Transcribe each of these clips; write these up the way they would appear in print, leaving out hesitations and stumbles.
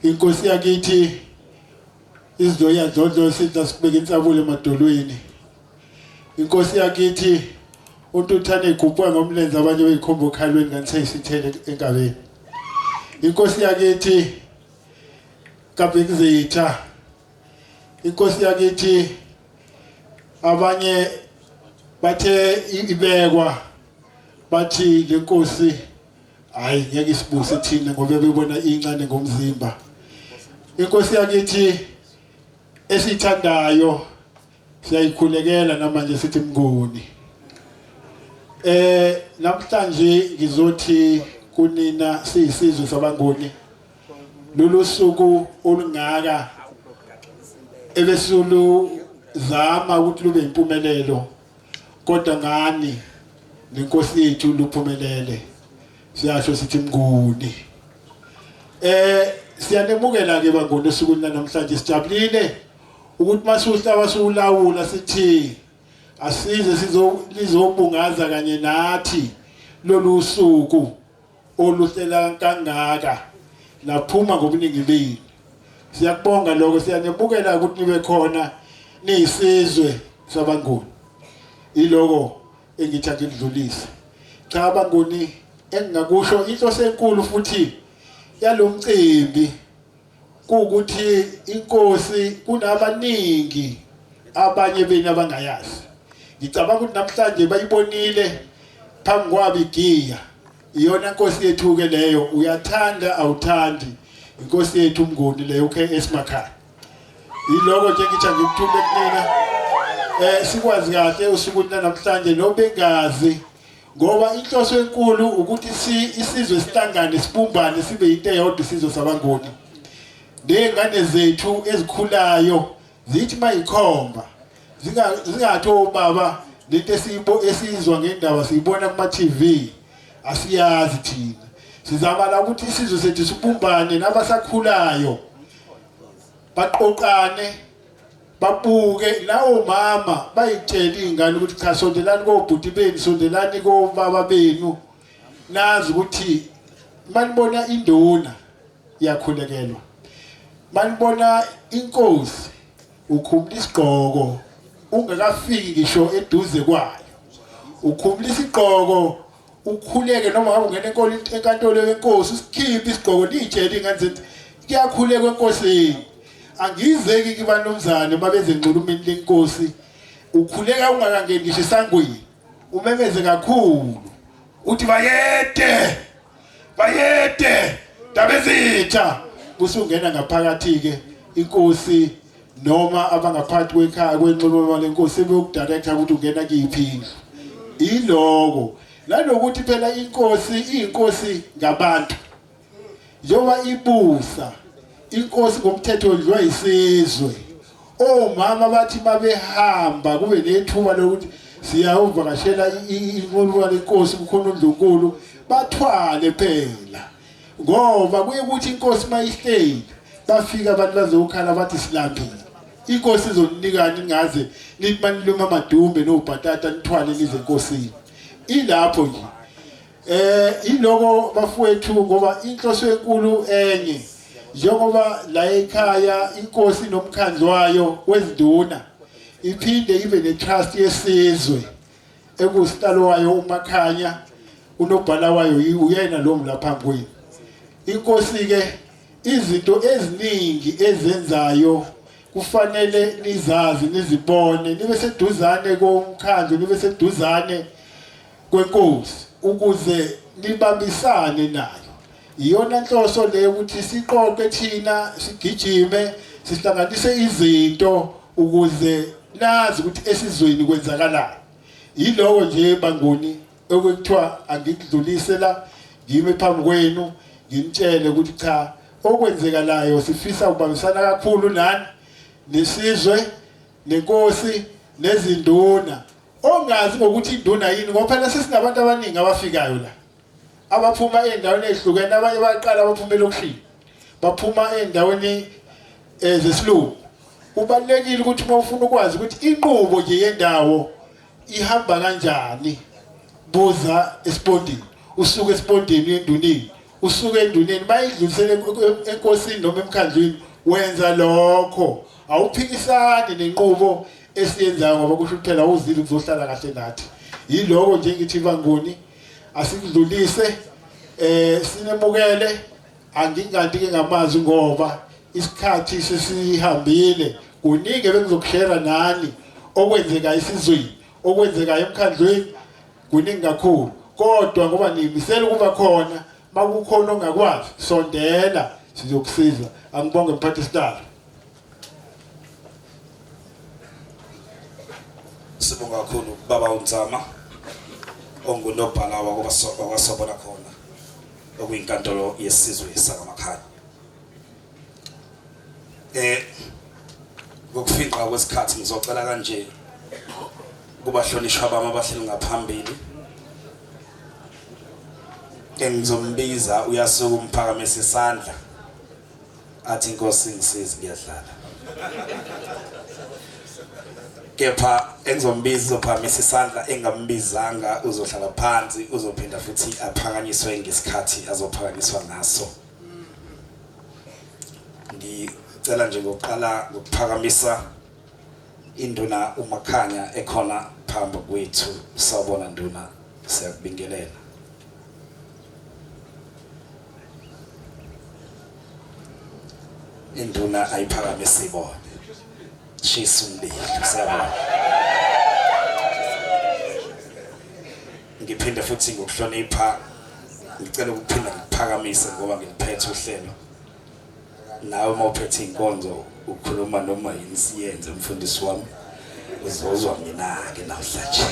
Inkosi yakithi izidoya dlodlo sidla sibeka insabule emadolweni. Inkosi yakithi untuthane igubhwa ngomlenze abanye beyikhomba okhalweni kanti seyisithele enkabeni. Inkosi yakithi kaBhekizitha, inkosi yakithi abanye bathe ibekwa bathi lenkosi hayi ngeke isibuse thina ngoba bebona incane ngomzimba. Inkosi yakithi esithandayo siyayikhulekela namanje sithi Mnguni. Namhlanje ngizothi kunina siyisizwe sabaNguni, lolu suku olungaka ebesulu zama ukuthi lube impumelelo, kodwa ngani nenkosi yethu luphumelele. Siyasho sithi Mnguni. Siyanemukela ke baNguni osukwini namhlanje. Sijabulile ukuthi masuhlaba siwulawula sithi asize sizolizobungaza kanye nathi lolu suku oluhlela kangaka laphuma ngobuningi benu. Siyakubonga lokho, siyanemukela ukuthi nibe khona niyisizwe sabaNguni. Iloko engithi angidlulise. Cha baNguni, engingakusho inhloso enkulu futhi yalomcimbi kuwukuthi inkosi kunabaningi abanye benu abangayazi. Ngicabanga ukuthi namhlanje bayibonile phambi kwabo igiya. Iyona nkosi yethu ke leyo, uyathanda awuthandi, inkosi yethu uMnguni leyo uKS Makhanya. Yiloko nje ngithi angikuthume kunina. Sikwazi kahle usuku namhlanje nobengazi, ngoba inhloso enkulu ukuthi isizwe sihlangane sibumbane sibe into eyodwa, isizwe sabaNguni. Nezingane zethu ezikhulayo zithi mayikhomba zingathi obaba lento esiyizwa ngendaba siyibona kuma TV asiyazi thina. Sizama la ukuthi isizwe sethu sibumbane, nabasakhulayo baqoqane babuke lawo mama bayitshela izingane ukuthi cha, sondelani kobhuti benu, sondelani kobaba benu, nazi ukuthi manibona induna iyakhulekelwa, manibona inkosi ukhumula isigqoko ungakafiki ngisho eduze kwayo, ukhumula isigqoko ukhuleke noma ngabe ungena enkantolo yenkosi usikhiphe isigqoko niyitshele ingane zethu kuyakhulekwa enkosini. Angizeki kibanumzane mabeze enxulumeni lenkosi, ukhuleka ungakangeni ngisho esangweni, umemeze kakhulu uthi bayede bayede Ndabezitha, usungena ngaphakathi ke inkosi noma abangaphathi kwekhaya kwenxuluma lenkosi beyokudirector ukuthi ungena kuyiphi indlu. Iloko nanokuthi phela inkosi iyinkosi ngabantu, njengoba ibusa inkosi ngomthetho wedliwa isizwe. Omama bathi mabehamba kube nethuba lokuthi siyawuvakashela inxuluma lenkosi, kukhona uNdlunkulu, bathwale phela, ngoba kuye ukuthi inkosi mayihleli bafika abantu bazokhala bathi silambile, inkosi izoninikani ningaze nithi maniluma amadumbe nobhatata nithwale nize enkosini. Ilapho nje iloko bafowethu, ngoba inhloso enkulu enye, njengoba la ekhaya inkosi nomkhandlu wayo wezinduna iphinde ibe netrust yesizwe ekusihlalo wayo uMakhanya, unobhala wayo uyena lo lapha kwenu. Inkosi ke izinto eziningi ezenzayo kufanele nizazi nizibone, nibe seduzane komkhandlu, nibe seduzane kwenkosi ukuze nibambisane nayo. Iyona nhloso leyo ukuthi siqoqe thina sigijime sihlanganise izinto ukuze nazi ukuthi esizweni kwenzakalani. Yiloko nje baNguni okuthiwa angikudlulise la, ngime phambi kwenu nginitshele ukuthi cha, okwenzekalayo sifisa ukubambisana kakhulu nani nesizwe nenkosi nezinduna. Ongazi ngokuthi induna yini, ngoba phela sesinabantu abaningi abafikayo la abaphuma ey'ndaweni ey'hlukene, abanye bayaqala abaphuma elokishini, baphuma ey'ndaweni zesilungu. Kubalulekile ukuthi uma ufuna ukwazi ukuthi inqubo nje yendawo ihamba kanjani, buza esibondini, usuke esibondini endunini. usuke enduneni bayidlulisele enkosini noma emkhandlwini wenza lokho awuphikisani nenqubo esiyenzayo ngoba kusho ukuthi phela uzile ukuzohlala kahle nathi yiloko nje ngithi banguni asikudlulise eh sinemukele anginganti ke ngamazwi ngoba isikhathi sesihambile kuningi bengizokushare nani okwenzeka esizweni okwenzeka emkhandlweni kuningi kakhulu kodwa ngoba niyimisela ukuba khona makukhona ongakwazi sondela sizokusiza angibonge mphathi sihlalo Sibonga kakhulu baba uNzama ongunobhala wakwaSobona khona okuyinkantolo yesizwe sakamakhanya. Eh ngokufinqa kwesikhathi ngizocela kanje kubahlonishwa bami abahleli ngaphambili engizombiza uyasuka umphakamisa isandla athi inkosi ngisize ngiyadlala kepha engizombiza uzophakamisa isandla engambizanga uzohlala phansi uzophinda futhi aphakanyiswe ngesikhathi azophakanyiswa ngaso ngicela nje ngokuqala ngokuphakamisa induna uMakhanya ekhona phambi kwethu sawubona nduna siyakubingelela Induna ayiphakame sibone. Shisa umlilo siyabona. Ngiphinde futhi ngokuhlonipha ngicela ukuphinda ngikuphakamise ngoba ngiliphethe uhlelo. Nawe uma uphethe inkonzo ukhuluma noma yini siyenze mfundisi wami uzozwa mina-ke namhlanje.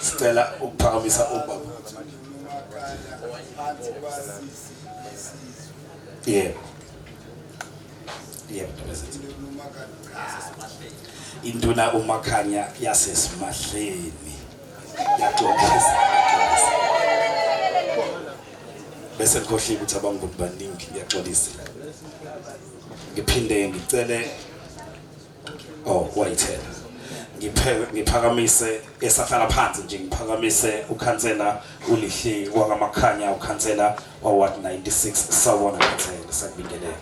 Sicela ukuphakamisa ubaba. Yebo. Yebo Ndabezitha. Induna uMakhanya yasesimahleni. Yaxolisa. Bese ngikhohliwe ukuthi abanguni baningi ngiyaxolisa. Ngiphinde ngicele Oh wayithela. Ngiphe ngiphakamise esahlala phansi nje ngiphakamise ukhansela uLihle wakaMakhanya ukhansela wa Ward 96 sawubona khansela sakubingelela.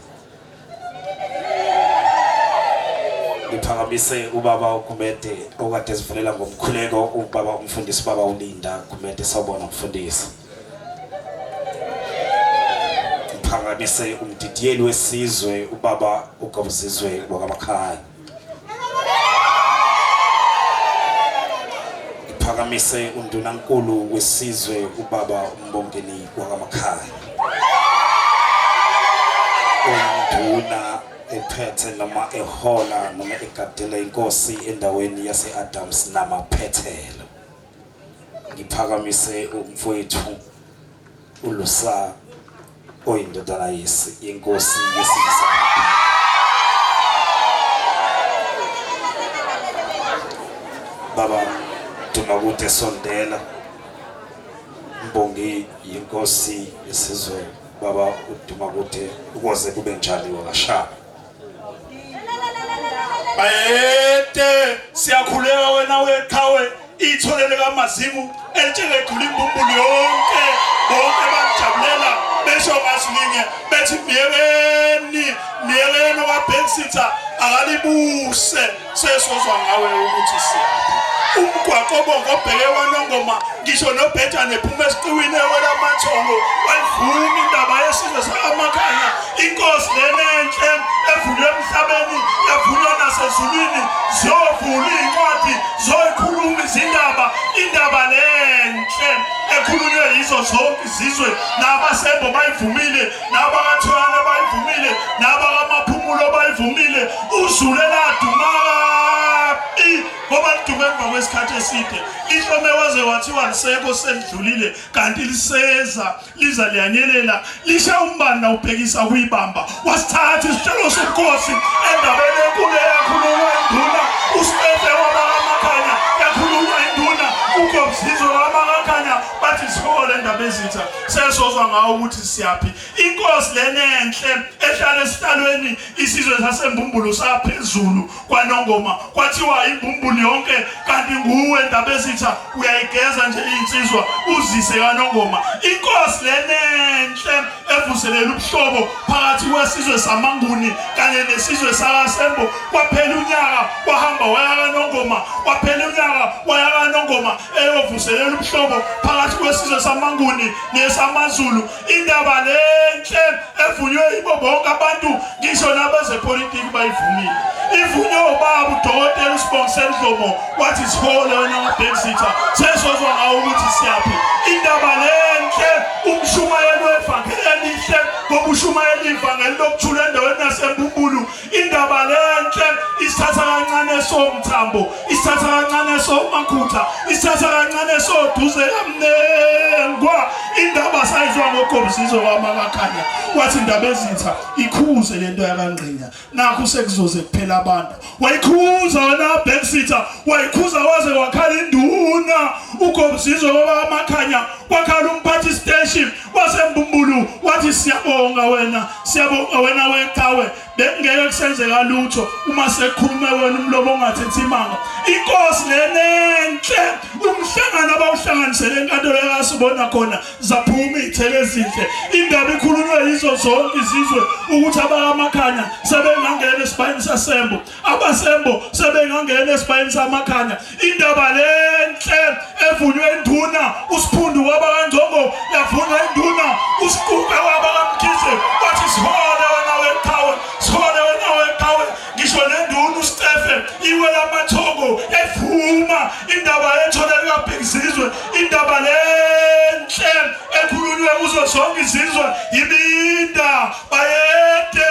Ngiphakamise ubaba uGumede okade esivulela ngomkhuleko ubaba umfundisi ubaba uLinda Gumede sawubona mfundisi. Ngiphakamise umdidiyeli wesizwe ubaba uGobuzizwe wakaMakhanya. Ngiphakamise undunankulu wesizwe ubaba uMbongeni wakaMakhanya. Unduna ephethe noma ehola noma egadela inkosi endaweni yase-Adams namaphethelo. Ngiphakamise umfowethu uLusa oyindodana yesi yenkosi yesizwe. Baba Dumakude sondela mbongi yenkosi yesizwe baba uDumakude ukuze kube njani wakashaka Bayede siyakhuleka wena weqhawe itholele kamazimu elitshele egula imbumbulu yonke bonke bakujabulela besho ngasilinye bethi myekeni myekeni okabhensitha akalibuse sesozwa ngawe ukuthi siyaphi umgwaqo obomvu obheke kwanongoma ngisho nobhejane ephuma esiqiwini ewela amathongo wayivuma indaba yesizwe sakamakhanya inkosi lena enhle evunywe emhlabeni yavunywa nasezulwini ziyovula iy'ncwadi zoyikhuluma izindaba indaba lenhle ekhulunywe yizo zonke izizwe nabasembo bayivumile nabakathwane bayivumile nabakamaphumulo bayivumile uzulu eladuma kabi ngoba lidume emva kwesikhathi eside lihlome waze wathiwa lisekho selidlulile kanti liseza liza liyanyelela lisha umbani nawubhekisa kuyibamba wasithatha isitshelo sobukhosi endabeni enkulu eyakhulunywa induna uStefe wabakamakhanya yakhulunywa induna uGobzizwe wabakakhanya bathi sihole indaba ezitha sesozwa ngawo ukuthi siyaphi inkosi lena enhle Ehlala esihlalweni isizwe sasembumbulu saphezulu kwanongoma kwathiwa imbumbulu yonke kanti nguwe Ndabezitha uyayigeza nje insizwa uzise kanongoma inkosi lenenhle evuselela ubuhlobo phakathi kwesizwe samaNguni kanye nesizwe sakaSembo kwaphela unyaka wahamba waya kaNongoma kwaphela unyaka waya kaNongoma eyovuselela ubuhlobo phakathi kwesizwe samaNguni nesamaZulu indaba lenhle evunywe yibo bonke abantu ngisho nabezepolitiki bayivumile ivunywe ubaba udokotela usibongiseni Dlomo wathi sihole wena ngabhekisitha sesozwa ngawo ukuthi siyaphi indaba lenhle umshumayeli wevangeli elihle ngoba ushumayela ivangeli lokuthula endaweni yasembumbulu indaba lenhle isithatha kancane somthambo isithatha kancane somakhutha isithatha kancane soduze kamnengwa indaba sayizwa ngogobisizo kwamakakhanya wathi indaba ezitha ikhuze lento yakangqinya nakho sekuzoze kuphela abantu wayikhuza wena backseater wayikhuza waze wakhala induna ugobisizo kwaba amakhanya kwakhala umphathi station wasembumbulu wathi siyabonga wena siyabonga wena weqhawe bekungeke kusenzeka lutho uma sekukhulume wena umlomo ongathethi imanga inkosi lenenhle umhlangano abawuhlanganisele enkantolo yakasibona khona zaphuma iy'thelo ezinhle indaba ikhulunywe yizo zonke izizwe ukuthi abakamakhanya sebengangena esibayeni sasembo abasembo sebengangena esibayeni samakhanya indaba lenhle evunywe induna usiphundu waba kangcongo yavunywa induna usiquka waba kamkhize wathi sihole wena weqhawe sihole wena weqhawe ngisho nenduna usicefe iwela amathongo yayivuma indaba yethole likabhekizizwe indaba lenhle ekhulunywe kuzo zonke izizwe ibinda bayede.